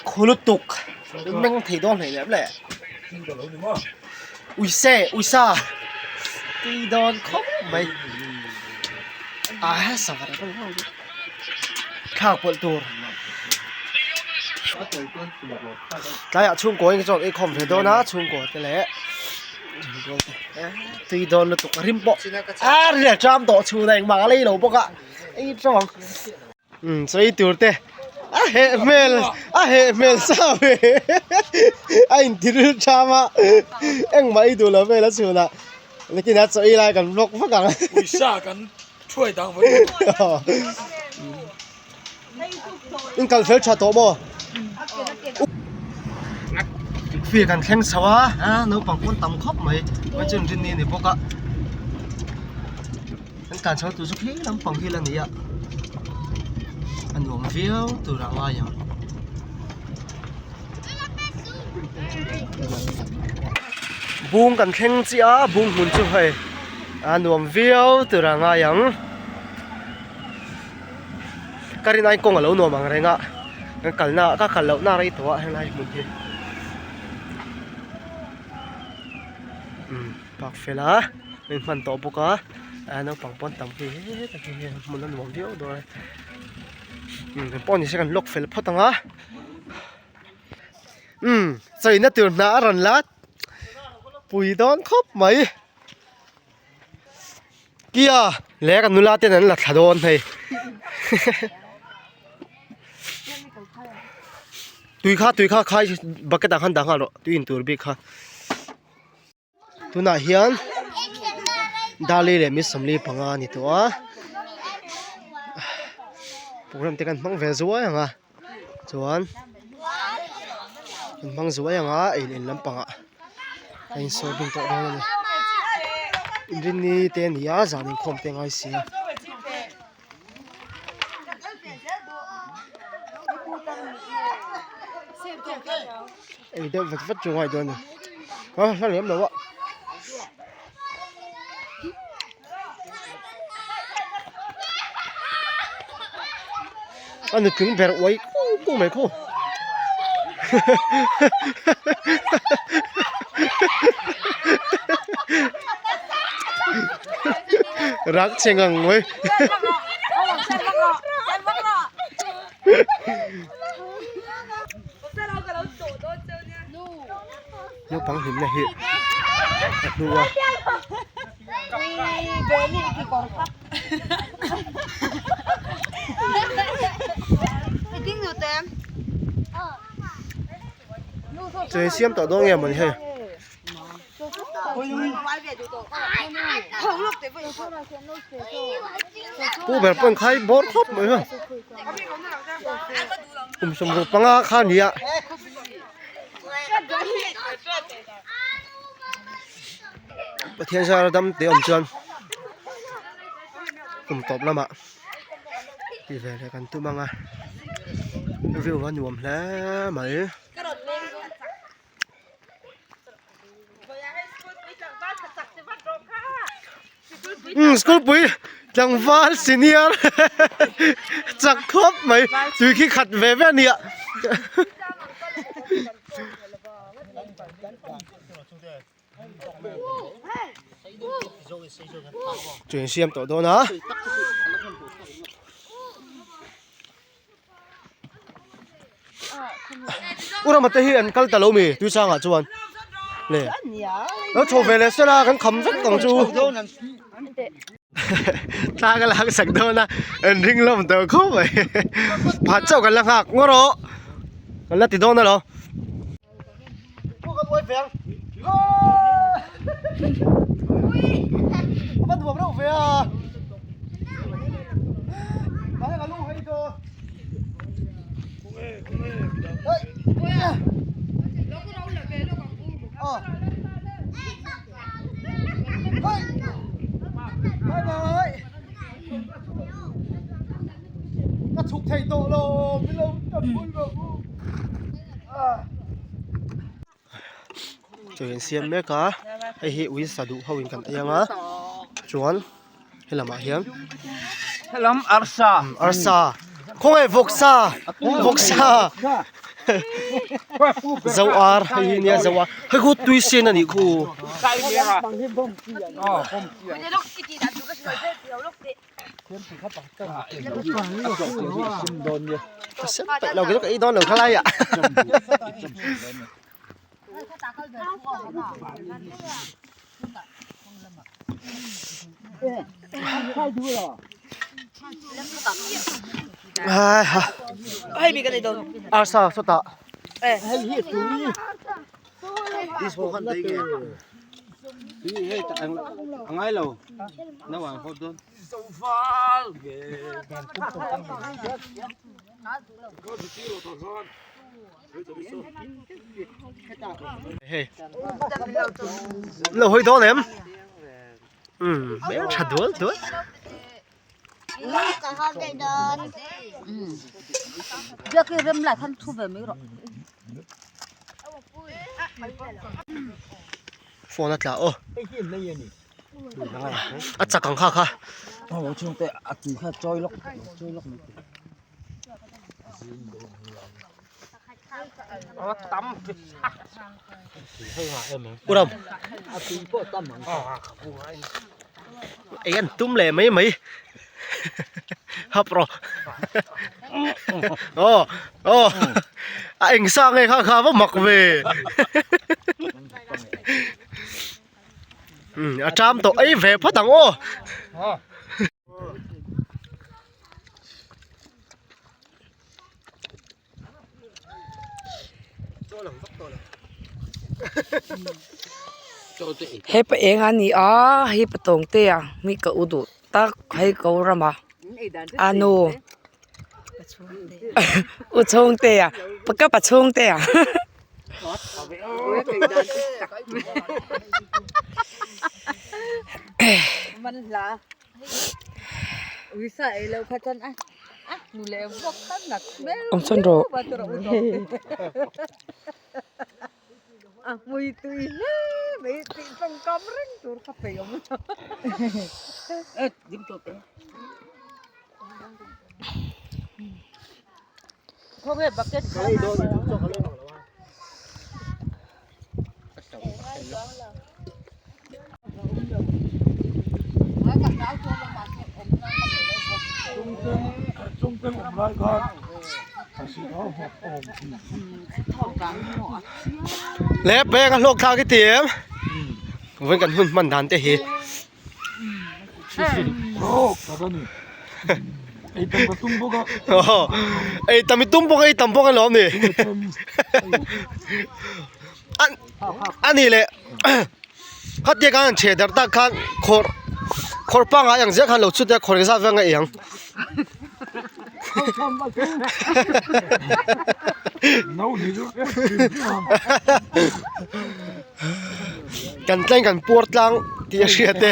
Khu lutuk meng thei dawn hlei lem le uise uisa tui dawn khawp mai a sava thlak pawlh tur tlaiah chhungkaw in chuan eikhawm ve dawn a chhungkaw te leh tui dawn lutuk a rim pawh a ri leh ṭam tawh chhun a engmah a lei lo bawk a ei ṭawng. Umm chawi tur te a heh hmel a heh hmel sa ve a inti ril tham a engmah i duh lo vel a chhunah nikin a chawi lai kan vlog vak ang. Pawisa kan thuai dang mai In kal fel tha tawh maw? Field kan thleng chho a naupang pawn tam khawp mai chuan chu rinni a ni bawk a. An tlan chho tur chu khi lampang hi la ni a a nuam viau tur a ngai ang. Bung kan thleng chiah a bung hmun chu hei a nuam viau tur a ngai ang. Ka rin aiin kawng a lo nuam ang reng a kan kalna ka kal lohna a rei tawh a helai hmun hi umm park fel a. Min hman tawh bawk a a naupang pawn tam khi hetah khi hian hmun a nuam viau dawn a umm engpawh ni se kan lock fel phawt ang a umm chawina tur hna a rawn la pui dawn khawp mai kia leh kan nula ten an la thla dawn hei tui kha tui kha khai bucket ah khan dah nghal rawh tui in tur bik kha. Tunah hian Dali leh mi 45 a ni tawh a program te kan hmang ve zuai ang a chuan kan hmang zuai ang a ei leh lampangah a insawi bing tawh dawn a ni inrinni te a ni a zan inkhawm te a ngai si a. Ei deuh vat vat chu ngai dawn a ni a hla lem lo a. A nutling ber uai kung kung mai khaw rak che ngang mai naupang hlimna hi a hnu a. Chei siam tawh dawn nge mawni hei. Pu ber pawh khai bawr khawp mai ha. Kum 65 kha a ni a. Pathian zara dam te awm chuan kum tawp lamah tih ve leh kan tum ang a view a nuam hle mai. Umm school pui tlangval senior chak khawp mai tui khi khat ve ve a nia. Train siam tawh dawn a. U Rama te hi an kal ta lo mi tui sangah chuan le lo chho ve leh sela kan kham vek ang chu thla ka lak sak dawn a an ring lawm tawh khawp mai phat chauh kan la nghak ngaw rawh kan la ti dawn alawm. Ka chhuk thei tawh lo min lo tanpui rawh u chaw in siam mek a hei hi ui sa duh ho in kan ei ang a chuan. Helamah hian Helam arsa arsa khawnge vawksa vawksa zo ar hei hi nia zo ar hei khu tui sen a nih khu. Ka sem peih lo ka ei dawn lo khalai ah. Arsa sawtah Hei lo hawi dawn em umm hmel tha dual dual phone a tla aw a chak ang kha kha. Uram ei an tum leh mai mai hap rawh aw aw a eng sa nge kha kha va mak ve a ṭam tawh ei ve phawt ang aw. Hepa eng a ni a hei pa tawng te a mi ka u duh tak hei ko ram a a nu u chhung te a ka pa chhung te a. Awm sawn rawh. Le peng a hlawk thlak i ti em vawiin kan hun hman dan te hi. Ei tam i tum bawk a ei tam bawk alawm ni a ni leh khatia khan an chhe darh tak khan khawrh khawrh pangngai ang zel khan lo chhut a khawrh engzat vel nge ei ang. Kan tleng kan puar tlang tih a hriat e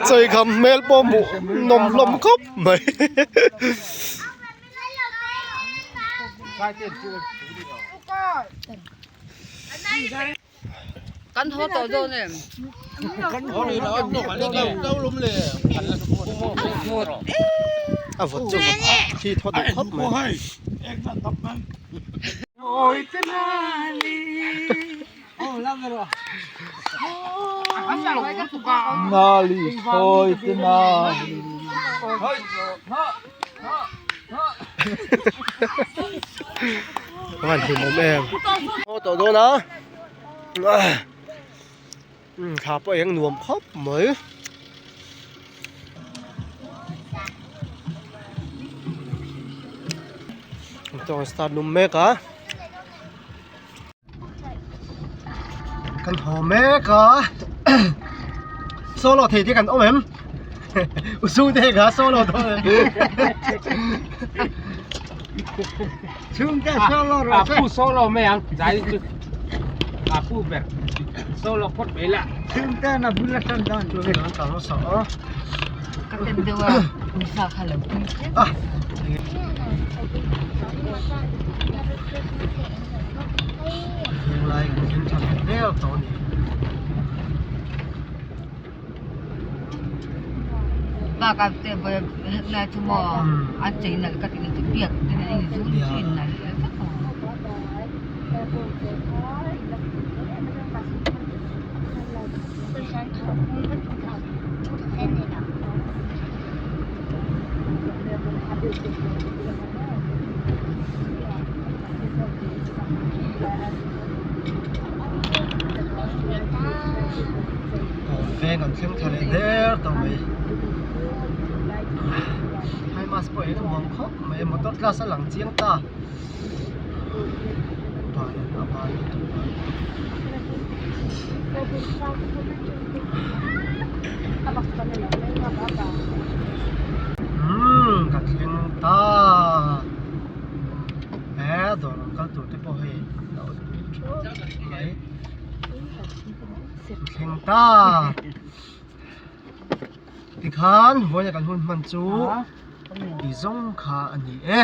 chawikham hmel pawh hmuh nawm hlawm khawp mai. Kan haw tawh dawn em? A vawt chu vawt khi thaw duh khawp mai. Van hlim awm em haw tawh dawn a thla pawh eng nuam khawp mai. Chuan start lum mek a kan haw mek a solo thei te kan awm em u su te kha solo dawn em chhungte solo rawh se a pu solo mai ang zai chu a pu ber solo phawt mai la chhungte na bul a tan dan chu kan kal hmasa a ka tem deuh a pawisa kha lo pui tlem a Lai kan thleng tha ve vel tawh a ni. Veng an thleng thla leh der tawh mai high mast pawh hi a nuam khawp mai motor glass a lang chiang ta ban a ban lutuk ban lutuk. Umm ka thleng ta he dawr ang kal tur te pawh hei a awm theuh mai ka thleng ta tikhan vawiin kan hun hman chu tih zawng kha a ni e.